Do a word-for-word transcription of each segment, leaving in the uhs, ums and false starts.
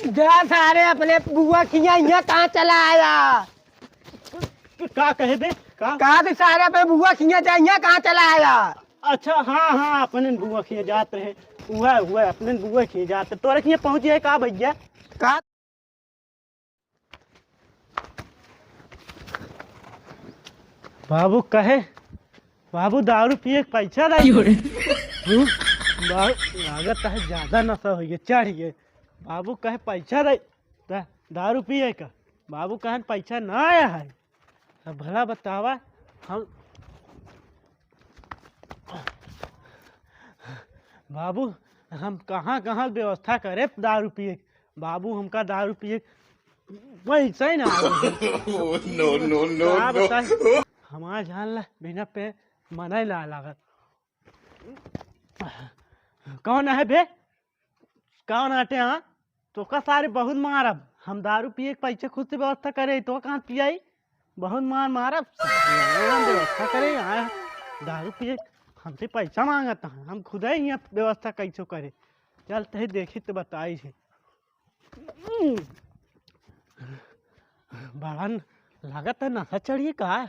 जा सारे अपने बुआ खिया, यहाँ कहाँ चला आया? का कहे बे? का? कहा कि सारे अपने बुआ खिया जा, यहाँ कहाँ चला आया? अच्छा, हाँ, हाँ, अपने बुआ खिया जात रहे। हुआ, हुआ, अपने बुआ खिया जात रहे। तोरे खिया पहुँची है का भैया? का? बाबू कहे, बाबू दारू पिए के पैसा नहीं। क्यों रे? हम्म? बाबू लागत है ज्यादा नशा हो गया, चढ़ गए। बाबू कहे पैसा नहीं, दा-, दारू पिए का। बाबू कहन पैसा ना आया है। अब भला बतावा, हम बाबू, हम कहाँ कहाँ व्यवस्था करे दारू पिए। बाबू हमका दारू पिए पैसा ही ना आवे। No, no, no, का no। बताई? हमार जान ला बिना पे मना ही ना लागत। कौन है बे? कौन आटे हाँ? तो का सारे बहुत मारब। हम दारू पिए के पैसे खुद से व्यवस्था करे, तो कहाँ पियाई? बहुत मार मारब। हम व्यवस्था करे, यहाँ दारू पिए, हमसे पैसा मांगत है, हम खुद ही यहाँ व्यवस्था कैसे करे। चल, तही देखी तो बताई है। बड़ा न-, लागत है नशा चढ़ी का?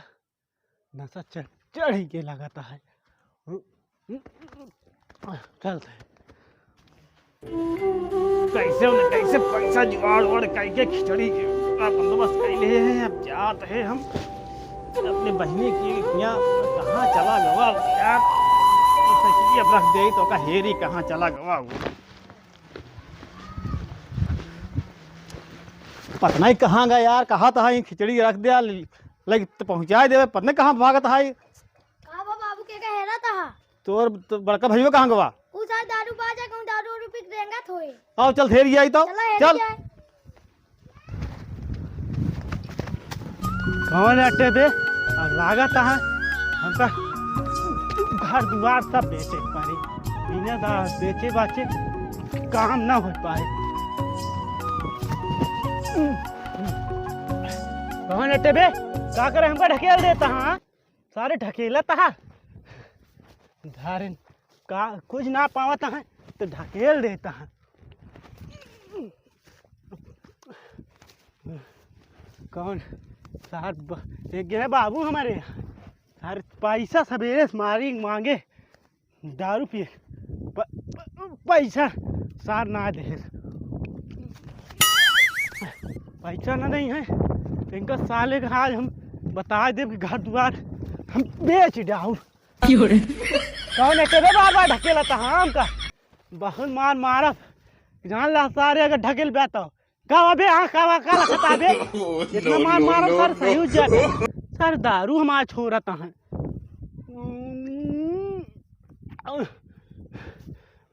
नशा चढ़, चढ़ी के लागत है। चल, कैसे न कैसे पैसा जुगाड़ उगाड़ करके खिचड़ी के पूरा बंदोबस्त कर ले हैं। अब जात है हम अपने बहिनी के यहाँ, कहाँ चला गवा यार, सही अब रख दे तो का हेरी कहाँ चला गवा वो। पता नहीं कहाँ गया यार, कहा था ये खिचड़ी रख दिया, लग तो पहुँचाए देवे, पता नहीं कहाँ भागत है। का बा बाबू के कहे रहता है? तोर तो बड़का भैया कहाँ गवा? ऊ सार दारू पा जा, कहूँ दारू वारू पी के रेंगत होए। आओ चल, धेर आई तो। चला, हेर चल। जाए। कौन अटे बे? अब लागत है हमका घर दुआर सब बेचे के पड़ी। बिना दा-, बेचे बाचे काम ना हो पाए। कौन अटे बे? का करे हमका ढकेल देता, हाँ? सारे ढकेलत है। धारिन का कुछ ना पावत है तो ढकेल देता है। कौन सार ब-, एक गए बाबू हमारे यहाँ। सार पैसा सवेरे से मारी मांगे दारू पिए। प-, प-, पैसा सार ना दे। पैसा ना नहीं है तो इनका साले का आज हम बता देब कि घर दुआर हम बेच डाउब। क्यों रे? कौन है तेरे बार बार ढकेला था हमका? बहुत मार मारब। जान ला सारे अगर ढकेल बे तो। का अबे हाँ का का रखता बे? जितना मार मारब सर सही हो जाता। सर दारू हमारा छोड़ता है।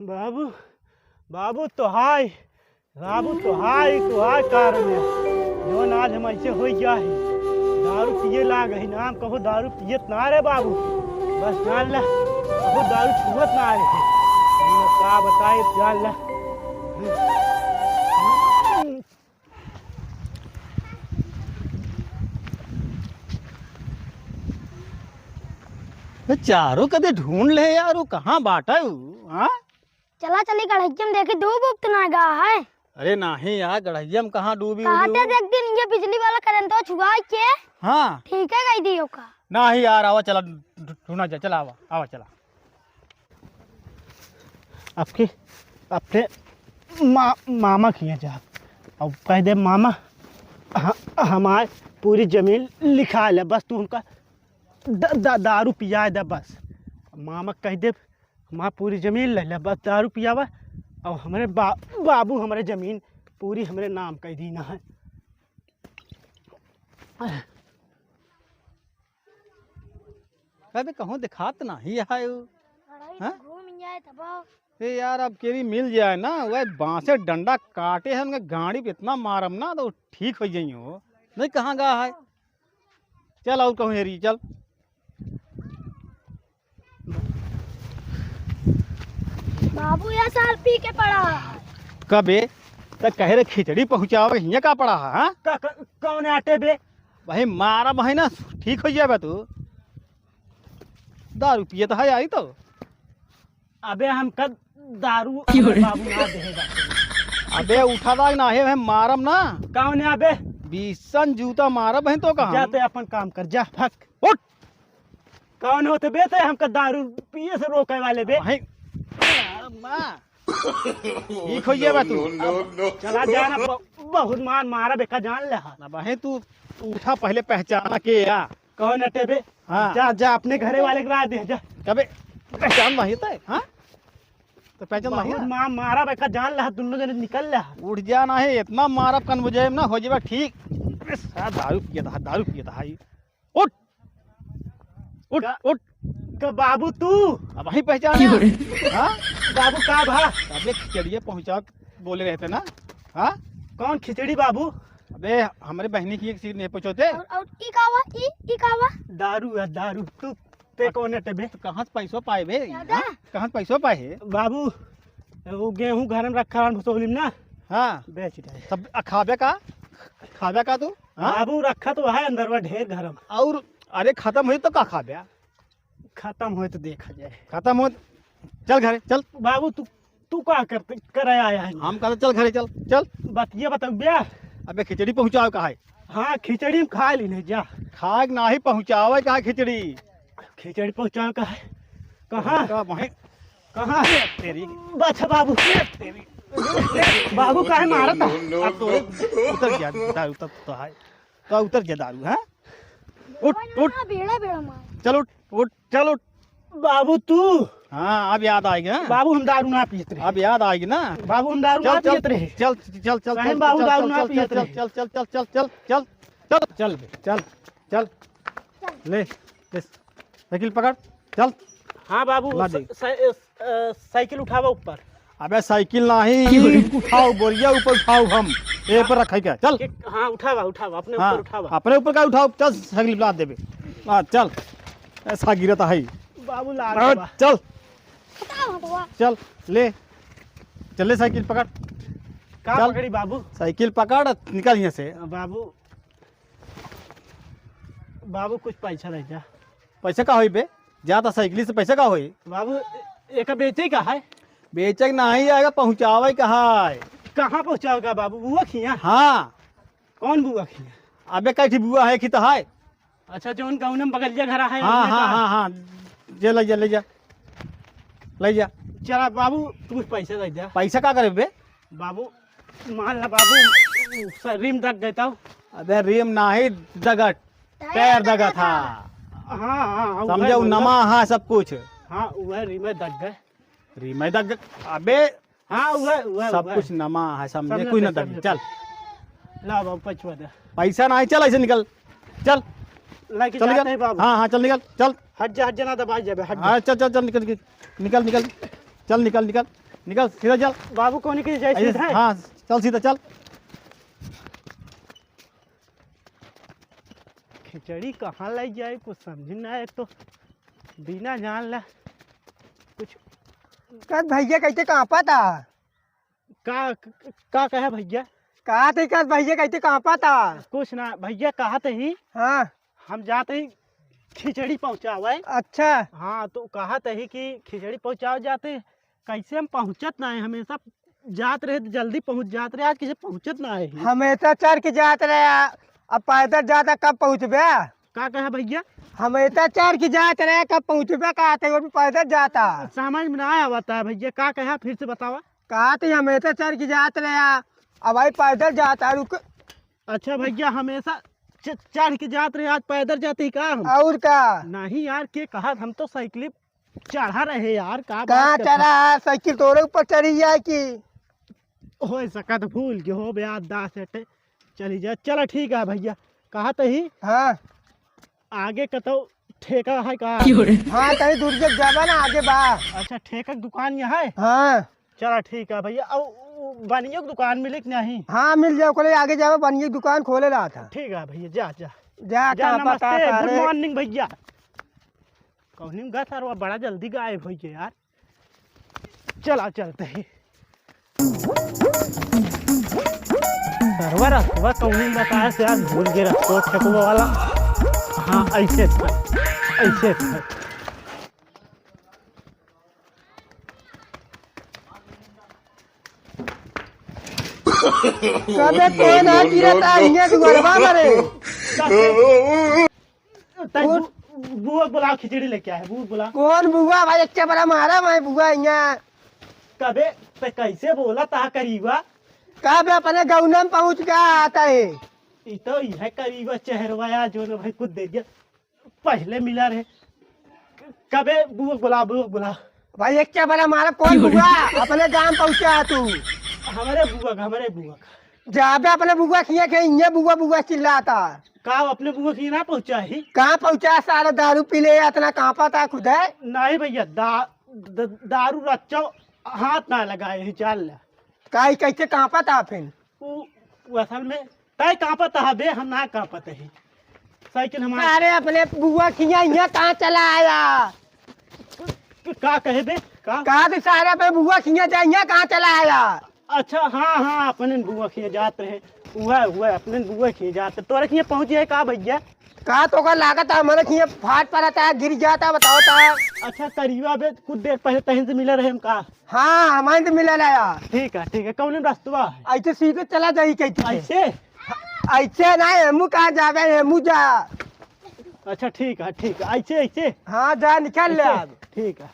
बाबू, बाबू तो हाय। बाबू तोहार, तोहार कारण है, जौन आज हम ऐसे होइ गया है। दारू पिए लाग है, नाम कहो दारू पियत ना रे बाबू, बस जान ला, कहो दारू छुअत ना रे। हम का बताए, जान ला। ए, चारों कदे ढूंढ ले यार, वो कहाँ बाटा है वो, हाँ? चला चली गढ़ैया में देखी, डूब उब तो ना गा है। अरे नाही यार, गढ़ैया में कहाँ डूबी कहा उबी थे वो? देख दिन ये बिजली वाला करंट तो छुआ के। हाँ। ठीक है, गई दियो का। नाही यार, आवा चला, ढू-, ढूंढा जा, चला आवा, आवा चला। आपके, अपने मा-, मामा किया जा, अब कह दे मामा, ह-, हमार पूरी जमीन लिखा ले, बस तू हमका द-, द-, दारू पिया दे बस। मामा कह दे हमार पूरी जमीन ले ले, बस दारू पियावा। और हमरे बा-, बाबू हमरे जमीन पूरी हमरे नाम कइ दीना है। अबे कहूँ दिखात नाही है वो। लड़ाई हाँ? घूम जाए तब। ए यार, अब केरी मिल जाए ना, वह बांसे डंडा काटे है, उनके गाड़ी पे इतना मारम ना, तो ठीक हो जाइए हो। नहीं, कहाँ गा है? चल, और कहूँ हेरी, चल। बाबू, यह सार पी के पड़ा है। कबे? त कहे रे खिचड़ी पहुँचावे, हियाँ का पड़ा है, हाँ? क-, क-, कौन आटे बे? वही मारा वही ना, ठीक हो जाबे तू। दारू पिए तो है आई तो। अबे हमका दारू क्यों रे? बाबू ना देगा। अबे उठा दाग ना है, हम मारब ना। कौन है अबे? बीसन जूता मारब है तो कहा। जा ते अपन काम कर, जा, भाग। उठ। कौन होते बे ते हमका दारू पिए से रोके वाले बे? भाई, माँ। ई खोइए बा तू। No, no, no। चला जाना, ब-, बहुत मार मारब एका जान ले हा। ना भाई तू उठा पहले पहचाना के या। कौन अटे बे? हाँ। जा, जा अपने घरे वाले के राह दे, जा। कबे पहचान नहीं ते, हाँ? तो पहचान नहीं बहुत है? मार मारब एका जान ले हा, दुनो जने निकल ले हा। उठ जा ना है, इतना मारब कन बुझे ना हो जेबा ठीक। अरे साला दारू पियत हा, दारू पियत हा ई। उठ, उठ, का, उठ। का बाबू तू? अब वही पहचान है। हाँ? बाबू का भा? अबे खिचड़िया पहुँचा बोले रहते ना। हाँ? कौन खिचड़ी बाबू? अबे हमरे बहनी की एक सीट नहीं पहुँचोते। और, और ई का हुआ? ई, ई का हुआ? दारू है, दारू। तू, ते कौन है ते बे? तो कहाँ से पैसो पाए बे? दादा। हाँ? कहाँ से पैसो पाए है? बाबू, वो गेहूं घर में रखा रहन भसोली में ना। हाँ। बेच डाले। तब खाबे का? खाबे का तू? हाँ? बाबू रखा तो है अंदर में ढेर घर में। और अरे खत्म होई तो का खाबे? खत्म होई तो देखा जाए। खत्म हो, चल घरे, चल। बाबू तू, तू का करते, करे आया है? हम कहते चल घरे, चल, चल। बतिया बताऊ बे। अबे खिचड़ी पहुँचाओ का है? हाँ, खिचड़ी हम खा ली नहीं जा। खाए के नाही पहुँचावे का है खिचड़ी? खिचड़ी पहुँचावे का है? कहाँ? का वहीं कहाँ? तेरी। बच बाबू। तेरी। बाबू काहे मारत है? No, no, अब तो no। उतर जा, दारू तब तो है। तो उतर जा दारू, हाँ? उठ, उठ। बेड़ा, बेड़ा मार। चल उठ, उठ, चल उठ। बाबू तू। हाँ, अब याद आएगी, हाँ? बाबू हम दारू ना पियत रहे। अब याद आएगी ना? बाबू हम दारू चल, ना चल, पियत रहे। चल, चल, चल, काहे चल, बाबू चल, दारू चल, ना चल, पियत चल, रहे? चल, चल, चल, चल, चल, चल, चल, चल, चल, चल, चल, चल। ले, ले, साइकिल पकड़, चल। हाँ बाबू, ला दे। स-, स-, अ, साइकिल उठावा ऊपर। अबे साइकिल नाही, उठाओ बोरिया ऊपर उठाओ हम। ए पर रखे के, चल। के-, हाँ उठावा, उठावा, अपने हाँ, ऊपर उठावा। अपने ऊपर का उठाओ, चल साइकिल लाद देबे। हाँ, चल। ऐसा गिरत है। बाबू लाद हाँ, देबा। चल। हटाओ, हटवा। चल, ले। चल ले साइकिल पकड़। का चल। पकड़ी बाबू? साइकिल पकड़, निकल यहाँ से। बाबू, बाबू कुछ पैसा दे जा। पैसा का होई बे? जा त साइकिल से पैसा का होई? बाबू, ए-, एका बेचे का है? बेचे के नाही, आएगा पहुँचावे का है। कहाँ पहुँचावे का बाबू? बुआ खिया? हाँ। कौन बुआ खिया? अबे कैठी बुआ है कि तो है। अच्छा, जो उनका उनम बगलिया घर है, हाँ, उनमें हाँ, का? हाँ, हाँ। जे ले जा, ले जा। ले जा। चला बाबू, तू कुछ पैसा दे जा। पैसा का करे बे? बाबू, मान ला बाबू, स-, रिम दग गए तब। अबे रिम नाही दगत, टायर दगत हा। हाँ, हाँ, हाँ, समझे, उहे उ बोला। नमा हा सब कुछ। हाँ, उहे रिमे दग गए। रिमे दग गए। अबे हाँ, उहे, उहे, सब उहे। कुछ नमा है, समझे, समझे, कुछ ना समझे। दग। चल। ला बाबू, पछुआ दे। पैसा नाही, चल ऐसे निकल। चल। लेके चल जाते निकल। हैं बाबू। हाँ, हाँ, चल निकल, चल। हट जा, हट जा, ना दबाई जाबे, हट जा। हाँ, चल, चल, चल, निकल, निकल, निकल, निकल। चल, निकल, निकल, निकल, सीधा चल। बाबू, कौन की जय ऐसे, सीधा है? हाँ, चल सीधा चल। खिचड़ी कहाँ लाई जाए, कुछ समझ ना आए, तो बिना जान ला कुछ। कस भैया कैसे कांपा था? का, का कहे भैया? कहा थे कस भैया कैसे कांपा था? कुछ ना भैया, कहा थे ही। हाँ। हम जाते ही खिचड़ी पहुँचावे। अच्छा। हाँ, तो कहा थे ही कि खिचड़ी पहुँचावे जाते, कैसे हम पहुँचत ना है, हमेशा जात रहे तो जल्दी पहुँच जात रहे, आज कैसे पहुँचत ना है? हमेशा चढ़ के जात रहे, अब पैदल जाता कब पहुँचबे? का कहा भैया? हमेशा चढ़ के जात रहे, कब पहुँचबे? कहा थे वो भी पैदल जाता। समझ में ना आवता है भैया, का कहा, फिर से बतावा। कहा थे हमेशा चढ़ के जात रहे, अब भाई पैदल जाता, रुक। अच्छा भैया, हमेशा च-, चढ़ के जात रहे, आज पैदल जाते ही का हम? और का? नहीं यार, के कहा, हम तो साइकिल चढ़ा रहे यार, का कहाँ बात करता? चढ़ा? साइकिल तोरे ऊपर चढ़ी जाए कि? हो सकत भूल के हो बे, आज दस सेट चली जाए। चला ठीक है भैया, कहा तही? हाँ। आगे कतौ ठेका है का? हाँ, तही दूर जब जाबा ना, आगे बा। अच्छा, ठेका के दुकान यहाँ है? हाँ। चला ठीक है भैया, अब उ बनियो के दुकान मिले कि नहीं? हाँ, मिल जाए, ओकरे आगे जाबा, बनियो के दुकान खोले रहा था। ठीक है भैया, जा, जा। जा, जा, का पता नमस्ते, गुड सारे। मॉर्निंग भैया। कौनी में गा सरवा बड़ा जल्दी गायब होइ गया यार। चला चलते हैं। सरवा रस्तवा कौनी में बताया से यार, भूल गए रस्तवा ठेकवा वाला। हाँ, ऐसे था, ऐसे था। कबे कौन आ गिरा ता इन्हें दुआरवा मरे। तै बु-, बुआ बुलाओ, खिचड़ी लेके आए, बुआ बुलाओ। कौन बुआ भाई, एक बड़ा मारा भाई बुआ यहाँ। कबे, तै कैसे बोला ता करीबा? कबे अपने गौना में पहुँच गया आता है। ई तो यह करीबा चेहरवा यार, जो न भाई कुछ दे दिया। पहले मिला रहे। कबे बुआ बुला, बुआ बुला। भाई, एक क्या बड़ा मारा, कौन बुआ? अपने गांव पहुंचा है तू। हमरे बुआ, हमरे बुआ। जाबे अपने बुआ खिया के, इन्हें बुआ, बुआ चिल्लाता। का अपने बुआ खिया ना पहुंचा ही? कहाँ पहुंचा, सारा दारू पी ले, इतना कांपा था खुद है। नहीं भैया, दा-, द-, दारू रच्चो हाथ ना लगाए ही, जान ला। काई कैसे कांपा था फिर? उ, उ असल में तय कांपत हा बे, हम ना कांपत ही। साइकिल हमार। अरे अपने बुआ खिया यहाँ कहाँ चला आया? क-, का कहे बे? का? कहा भी सारे अपने बुआ खिया जा, यहाँ कहाँ चला आया? अच्छा, हाँ, हाँ, अपने बुआ खिया जात रहे। हुआ, हुआ, अपने बुआ खिया जात रहे। तोरे खिया पहुँच जाए का भैया? का तो का लागत है, हमारे खिया फाट पड़ा था, गिर जाता, बताओ ता। अच्छा, करीबा बे, कुछ देर पहले तहीं से मिला रहे हम का? हाँ, हमारे तो मिला लाया। ठीक है, ठीक है। कौन रस्तवा है? ऐसे सीधे चला जाई कहीं तू। ऐसे? ऐसे ना, एमू कहाँ जाबे, एमू जा। अच्छा, ठीक है, ठीक है। ऐसे, ऐसे? हाँ, जा निकाल ले ऐसे? अब। ठीक है।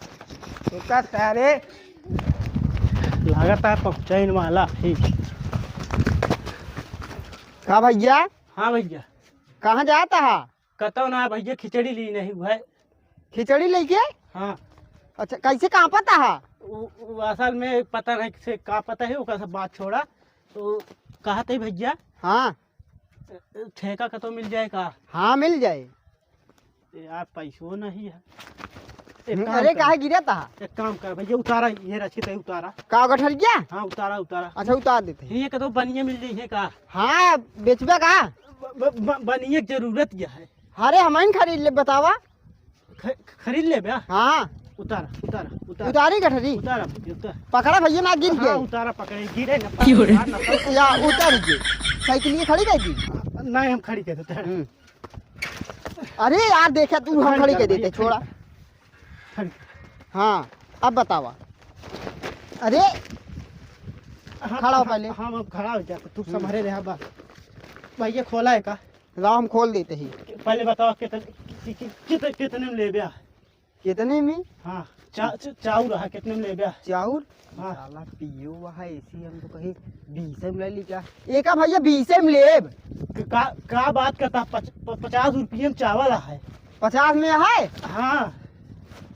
तो का सारे लागत है पहुँचाइन वाला। ठीक। का भैया? हाँ भैया। कहाँ जाता है? कतौ ना भैया, खिचड़ी ली नहीं हुआ है। खिचड़ी लेके? हाँ। अच्छा, कैसे कांपत हा? उ, उ असल में पता नहीं से कांपत है, ओकर सब बात छोड़ा। तो कहत है भैया, हाँ। ठेका कतौ मिल जाए का? हाँ, मिल जाए। ए यार, पैसो नहीं है। एक हम्म, काम अरे, कर। काहे गिरत हा? एक काम कर भैया, उतारा, ये रसीद है, उतारा। का गठरिया? हाँ, उतारा, उतारा। अच्छा, उतार देते हैं। ये कतौ बनिया मिल जाई है का? हाँ, बेचबे का? ब-, ब-, ब-, बनिया के जरूरत क्या है? अरे, हम ही खरीद ले, बतावा। ख-, खरीद लेबे? हाँ। उतारा, उतारा, उतारा। उतारी गठरी? उतारा भैया, उतारा। पकड़ा भैया, ना गिर हाँ, गए। उतारा, पकड़े, गिरे ना, क्यों रे? पकड़ा ना, पकड़ा। या उतर गए। साइकिल ये खड़ी कर दी? नहीं, हम खड़ी कर देते हैं। हम्म। अरे यार, देखे तू, हम खड़ी खड़ी कर कर देते, भैया, छोड़ा। खड़ी कर। हाँ, अब बतावा। अरे, हाँ, खड़ा हो हाँ, पहले। हाँ, हम खड़ा हो जाते, तू हम्म। संभरे रहा बस। भैया, खोला है का? लाओ, हम खोल देते ही। पहले बताओ, कितने, कि-, कि-, कित-, कितने में लेबे? कितने में? हाँ, चा-, चा-, चाउर रहा, कितने में लेबे? चाउर? हाँ। साला पियो वहा ऐसी, हम तो कहीं बीस में ले ली क्या? एका भैया, बीस में लेब। क-, का, का बात करता? पच-, प-, पचास रुपये में चावल है। पचास में है? हाँ।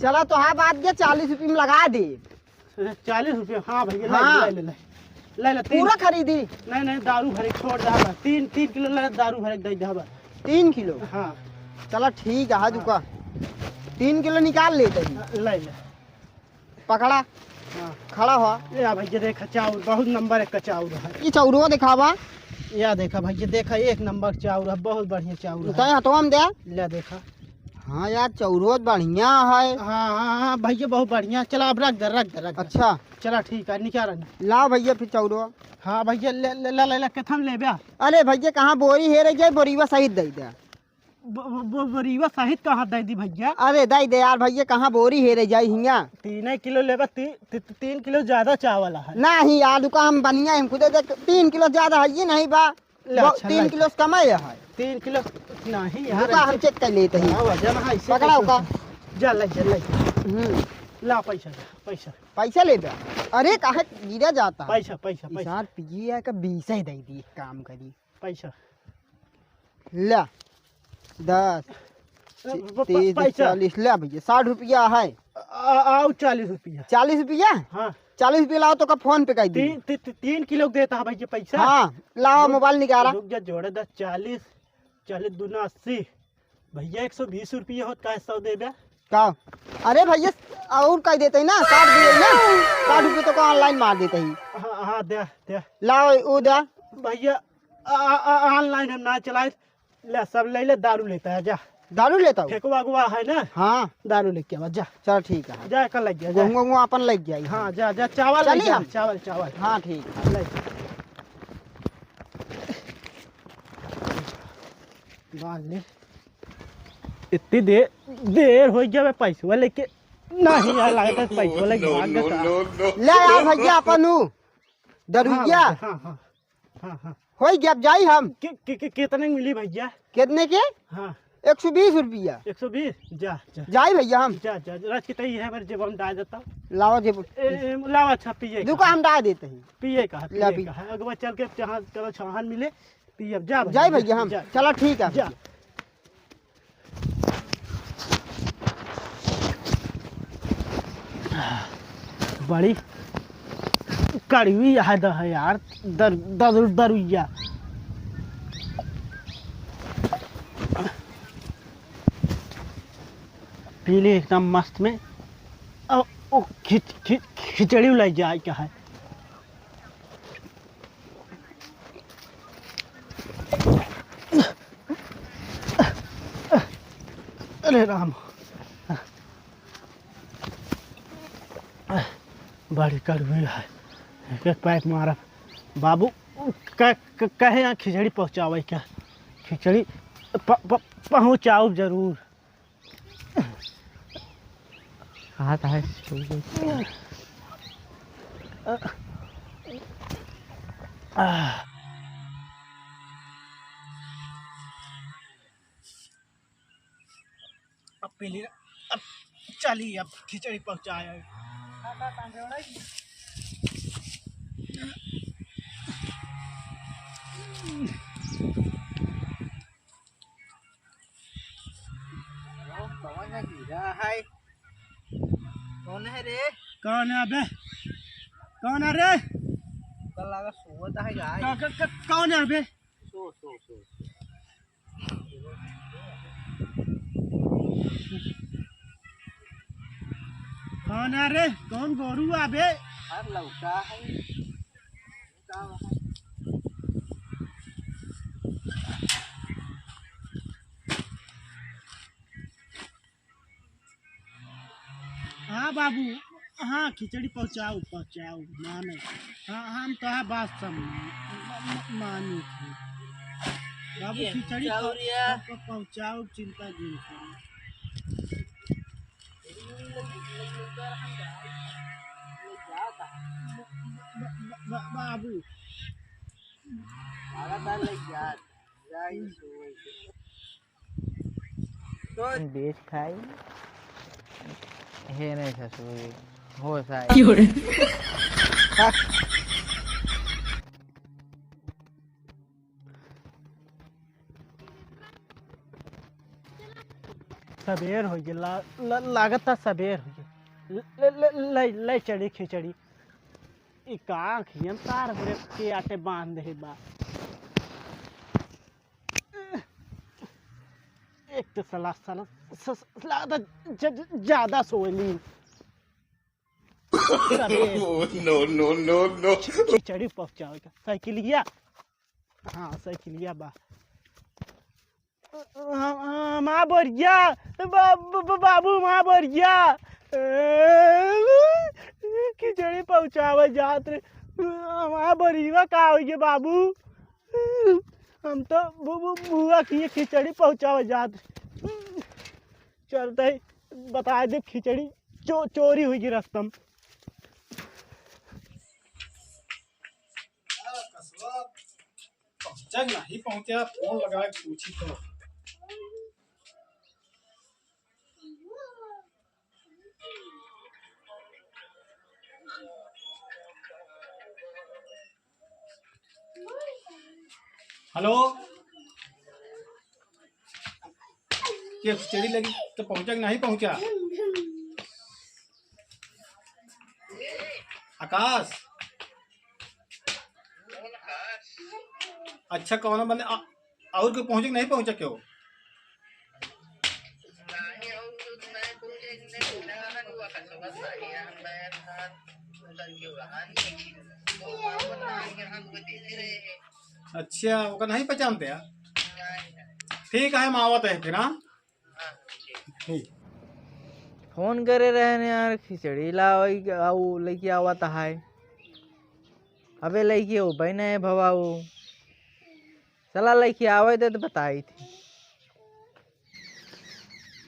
चला, तो हाँ, बात के चालीस रुपये में लगा दे। चालीस रुपये? हाँ भैया, ले, हाँ। ले, ले, ले। ले, ले, तीन पूरा खरीदी? नहीं, नहीं, दारू भरे छोड़ दे बा। तीन, तीन किलो ले, दारू भरे दे दे बा। तीन किलो? हाँ। चला, ठीक है, हाँ। दुका। तीन किलो निकाल लेते ही। ले, ले। पकड़ा। हाँ। खड़ा हुआ। या भैया, देखा, चाउर, बहुत नंबर एक का चाउर है। ये चाउरो दिखावा। या देखा भैया, देखा, एक नंबर चाउर है, बहुत बढ़िया चाउर है। उतारे हथवा में दे। ले देखा। हाँ यार, चौरो बढ़िया है। हाँ, हाँ, हाँ, भैया, बहुत बढ़िया। चला, अब रख दे, रख दे, रख दे। अच्छा। चला, ठीक है, निकाल रख। लाओ भैया, फिर चौरो। हाँ भैया, ले, ले, ले, ले, ले, कितना लेबे? अरे भैया, कहाँ बोरी हेरे जाए, बोरीवा सहित दे दे। ब-, ब-, ब-, बोरीवा सहित कहाँ दे दी भैया? अरे दे दे यार भैया, कहाँ बोरी हेरे जाए हियाँ? तीन किलो लेबे, ती-, ती-, ती-, तीन किलो ज्यादा चावल है। नहीं यार, दुकान बढ़िया है, हमको दे दे, तीन किलो ज्यादा है, ये नहीं बा। ले, वो अच्छा, तीन ले। किलो से कम है, है। तीन किलो नहीं यार, रुका, हम ऐसे चेक कर लेते हैं। हाँ, वजन है, ऐसे पकड़ा कैसे? होगा। जा, ले, जा, ले। हम्म। ला पैसा, जा, पैसा। पैसा ले बे। अरे, काहे गिरा जाता? पैसा, पैसा, पैसा। इसार पिए है कि बीस ही दे दी, एक काम करी। पैसा। ले। दस, प-, प-, तीस, पैसा। चालीस, ले भैया, साठ रुपया है। आ, आओ चालीस रुपया। चालीस रुपया? हाँ। चालीस रुपया लाओ तो का फोन पे कर दी। तीन, ती-, ती-, तीन किलो देता है भैया पैसा। हाँ, लाओ रुक, मोबाइल निकाला। रुक जा, जोड़े दस, चालीस, चालीस दूना अस्सी। भैया एक सौ बीस रुपया होत का सौ देबे? का? अरे भैया, और कह देते ही ना, साठ दिए ना, साठ रुपये तो का ऑनलाइन मार देते ही। हाँ, हाँ, दे, दे। लाओ, वो दे। भैया, आ, आ, आ, ऑनलाइन हम ना चलाए, ले, सब ले ले, दारू लेता है, जा। दारू लेता हूँ? ठेकवा गुआ है ना? हाँ। दारू लेके आवा, जा। चल, ठीक है। जा, कल लग गया, जा। गेहूँ, गेहूँ अपन लग गया। हाँ, जा, जा, चावल चलिए ले जा, हम। चावल, चावल। हाँ, ठीक है। ले जा। बांध ले। इतनी देर, देर हो गया, मैं पैसवा लेके नहीं यार, लागत है पैसवा लेके भाग गया। ले यार भैया, अपन हूँ। दरुइया। हाँ, हाँ, हाँ। हाँ, हाँ। होई गया, अब जाई हम। कि, कि, कि, कितने मिली भैया? कितने के? हाँ। एक सौ बीस रुपया। एक सौ बीस? जा, जा। जाई भैया हम। जा, जा, जा। राज की तई है, मेरे जेब में डाल देता हूँ। लावा जेब। ए, ए, लावा, अच्छा, पिए का। दुका हम डाल देते हैं। पिए का, ला पिए पी। का है। अगवा चल के जहाँ, चलो, छाहन मिले, पिए, जा जाई भैया। भैया हम। जा। चला, ठीक है जा। भैया। बड़ी कड़वी है द-, है यार, दर-, दर-, दरुइया। पी ले एकदम मस्त में। अब वो खिच-, खिच-, खिचड़ी उलाई जाए क्या है? अरे राम, बड़ी कड़वी है। एक एक पैक मारब। बाबू, क-, क-, कहे यहाँ खिचड़ी पहुँचावे क्या? खिचड़ी प-, प-, पहुँचाउब जरूर। कहाँ था है? अब पी ली, अब चली, अब खिचड़ी पहुँचाए। ओ, कौन है गिरा है? कौन है रे? कौन है अबे? कौन है रे? कल लगा सोवत है गाय। का, का, का, कौन है अबे? सो, सो, सो, सो। कौन है रे? कौन गोरू है बे? हर लौटा है। का है? हाँ बाबू, हाँ, खिचड़ी पहुँचाउब, पहुँचाउब, माने। हाँ, हम तो है बात सब मा-, मा-, मानी थी। बाबू, ये खिचड़ी पह-, चाउरिया। पह-, पह-, पहुँचाउब, चिंता जिन करो। ब-, ब-, ब-, बाबू। लगातार लग जा। तो बेच खाई। हे नहीं ससुर, हो साई। क्यों रे? सबेर हो गया, ला-, ला-, लागत था सबेर हो गया। ले, ले, ले, ले, ले चढ़ी खिचड़ी। ई का अखियन तार बरे के आटे बांध दे बा। एक तो साला, साला, स-, स-, लागत ज-, ज-, ज्यादा सोली। No, no, no, no। खिचड़ी पहुँचावे का। साइकिलिया। हाँ, साइकिलिया बा। हम, हमार बोरिया, बा-, ब-, ब-, बाबू, हमार बोरिया। खिचड़ी पहुँचावे जात रहे। हमार बोरिया का होइए बाबू? हम तो बु-, बु-, बुआ की खिचड़ी पहुँचावे जात रहे। चलते ही बताए दे खिचड़ी चो-, चोरी हुई रस्तम। पहुँचा कि नहीं पहुँचा, फोन लगा के पूछी तो। हेलो, के खिचड़ी लगी तो पहुँचा कि नहीं पहुँचा? आकाश, अच्छा, कौनो बने, आ, और कोई पहुँचे कि नहीं पहुँचा क्यों? अच्छा, ओका नहीं पहचानते यार। ठीक है, हम आवत है फिर, हाँ? ठीक। फोन करे रहे न यार, खिचड़ी लावई, आऊ लइके आवत है। अबे लइके हो भाई नहीं भवाऊ। साला लइके आवे दे तो बताई थी।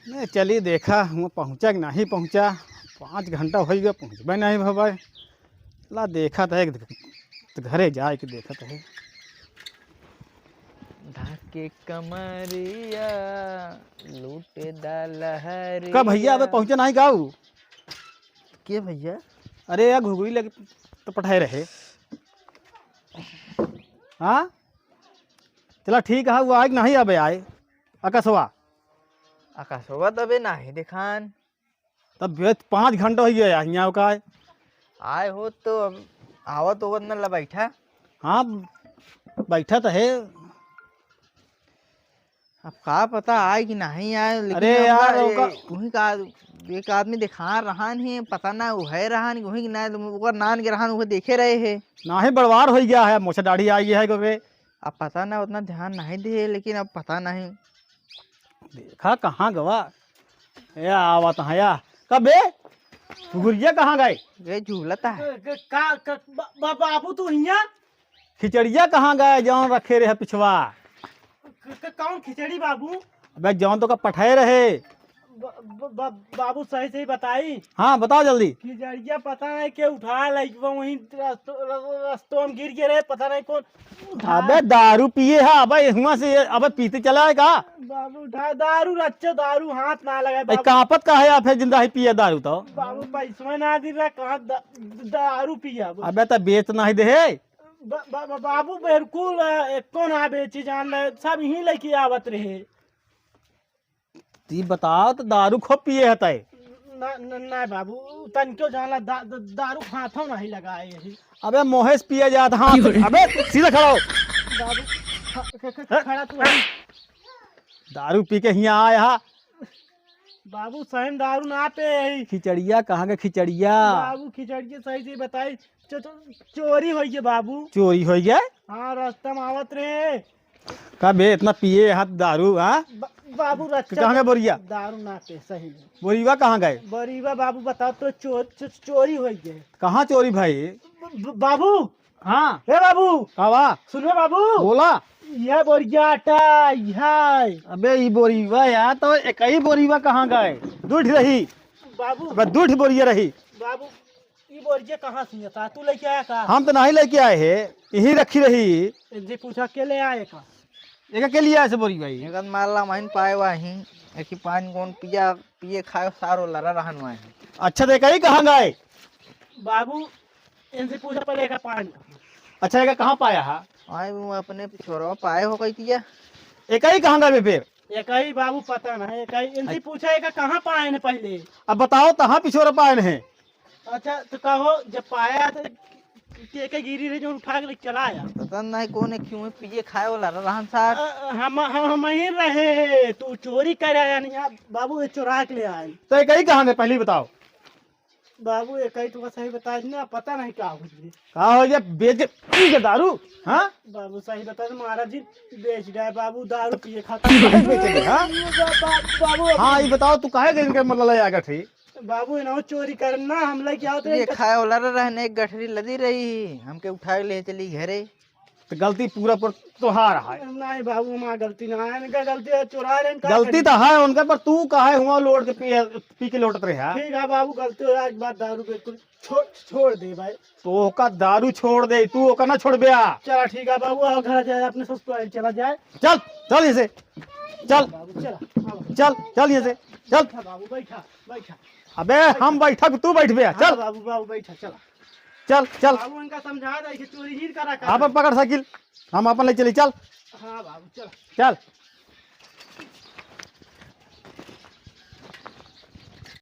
नहीं, चली देखा, हुआ पहुँचा कि नहीं पहुँचा। पाँच घंटा होइ गया, पहुँचबे नहीं भवाई। ला देखत है, घरे जाए के देखत है। धाके कमरिया लूटे दा लहरिया। का भइया अबे पहुँचे नाहीं गाऊ? के भइया? अरे यार, घुघुरी लगे तो पठाए रहे। हाँ, चला ठीक है, वो आए कि नाहीं अबे आए? अकसवा। अकसवा तो अबे नाहीं देखान। तब बे पाँच घंटा होइ गया हियाँ का है। आए हो तो अब आवत होगत न ला बैठा। हाँ, बैठा तो है। अब का पता आए कि नाहीं आए, लेकिन अरे यार, ओका वहीं का एक आदमी देखा रहन है, पता ना वो है रहन कि वहीं कि नाहीं, ओकर नान के रहन, वो देखे रहे है। नाहीं, बड़वार होइ गया है, मोछा दाढ़ी आ गया है गोबे। अब पता ना, उतना ध्यान नाहीं दे, लेकिन अब पता नाहीं। देखा कहाँ गवा? ए, आवत हैं या। कबे? घुघुरिया कहाँ गए? ये झूलता है। क-, क-, का, क-, बा-, बा-, बाबू तू हियाँ? खिचड़िया कहाँ गए, जौन रखे रहे पिछवा? क-, क-, कौन खिचड़ी बाबू? अबे जौन तो का पठाए रहे। ब-, ब-, ब-, बाबू सही सही बताई। हाँ, बताओ जल्दी। खिचड़िया पता नहीं के उठा लाई, वो वहीं रस्तो, रस्तो, रस्तो में गिर गए रहे, पता नहीं कौन उठा। अबे दारू पिए है, अबे हुआं से ये, अबे पीते चला है का? बाबू उठा, दारू रच्चो, दारू हाथ ना लगाए ए, बाबू। कांपत का है आप है जिंदा ही पिए दारू तो? बाबू पैसवा ना दी रहा, कहाँ दा-, दारू पिया बस। अबे तो बेच नहीं दे है। ब-, ब-, ब-, बाबू बिल्कुल, अ, एको ना बेची जान ले, सब यहीं लेके आवत रहे। ती बताओ तो दारू खूब पिए हतै। ना, ना, ना बाबू, तनिको जान ला दा-, दा-, दारू हाथों नहीं लगाए यही। अबे मोहेश पिए जात, हाँ, अबे सीधा खड़ा हो। बाबू, ख-, ख-, ख-, हैं? खड़ा तू है। दारू पी के हियाँ आए हा। बाबू सही में दारू ना पे यही। खिचड़िया कहाँ के खिचड़िया? बाबू खिचड़िया सही से बताई, चो-, चो-, चोरी होइ गए बाबू। चोरी होइ गए? हाँ, रास्ता में आवत रहे। का बे, इतना पिए हाथ दारू, हाँ? बा-, बाबू रच्चा कहाँ गए बोरिया? दारू ना पे, सही में। बोरीवा कहाँ गए? बोरीवा बाबू बताओ तो चोर, चो-, चोरी होइ गए। कहाँ चोरी भाई? ब-, ब-, बाबू। हाँ। हे बाबू। का बा? सुन बे बाबू। बोला। यह बोरिया आटा, यह। अबे ई बोरीवा यार, तो एक ही बोरीवा कहाँ गए? दुइ ठी रही। बाबू। अबे दुइ ठी बोरिया रही। बाबू, ई बोरिया कहाँ से था? तू लेके आया का? हम तो नहीं लेके आए हैं, यहीं रखी रही। इनसे पूछा के ले आए का? एका के लिए आए से बोरी भाई? एकर माला महिन पाए वाही, एकी पान कौन पिया, पिए खाए सारो लड़ा रहन वाही। अच्छा, तो एका ही कहाँ गए? बाबू, इनसे पूछा पहले एका पान का। अच्छा, एका कहाँ पाया हा? आए वो अपने छोरवा पाए हो गई तिया। एका ही कहाँ गए बे फिर? एका ही बाबू पता ना, एका ही इनसे पूछा एका कहाँ पाए ने पहले। अब बताओ, तहाँ पिछोरा पाए ने? अच्छा, तो कहो, जब पाया तो के, के गिरी रहे जो उठा के लेके चला आया? पता नहीं कौन है, क्यों है, पिए खाए वाला रहन सार। अ, हम, हम, हम ही रहे, तू चोरी कर आया नहीं, आप बाबू ये चुरा के ले आए। तो ये कहीं कहाँ गए, पहले ही बताओ। बाबू, ये कहीं तो सही बता ना, पता नहीं का हो गई। का हो गया, बेच के पी के दारू, हाँ? बाबू, सही बता, महाराज जी बेच गए बाबू, दारू पिए खातिर। काहे बेच गए, हाँ? बा-, बा-, बाबू, हाँ, ये बताओ, तू काहे के इनके मतलब लगा गठरी? बाबू, इन्हों चोरी करना, हम लेके आओ तो ये इनका खाए वाला रहने, एक गठरी लदी रही, हमके उठा के ले चली घरे। तो गलती पूरा पर तोहार है। नहीं बाबू, हमार गलती ना है, इनका गलती है, चुरा रहे हैं, का गलती करी? तो है उनका, पर तू काहे हुआ लोट के पी, पी के लोटत रहे, हाँ? ठीक है बाबू, गलती हो जाए, एक बार दारू बिल्कुल छोड़, छोड़ दे भाई। तो ओका दारू छोड़ दे, तू ओका ना छोड़बे आ। चला ठीक है बाबू, आओ घर जाए, अपने ससुराल चला जाए। चल, चल यहाँ से, चल। बाबू, चला, हाँ बाबू। चल, चल यहाँ से, चल। बैठा बाबू, बैठा, बैठा। अबे, हम बैठा कि तू बैठबे आ, हाँ चल। बाबू, बाबू, बैठा, चला। चल, चल। बाबू, इनका समझा दे कि चोरी नहीं करा कर। आप पकड़ साइकिल, हम अपन ले चली, चल। हाँ बाबू, चला। चल।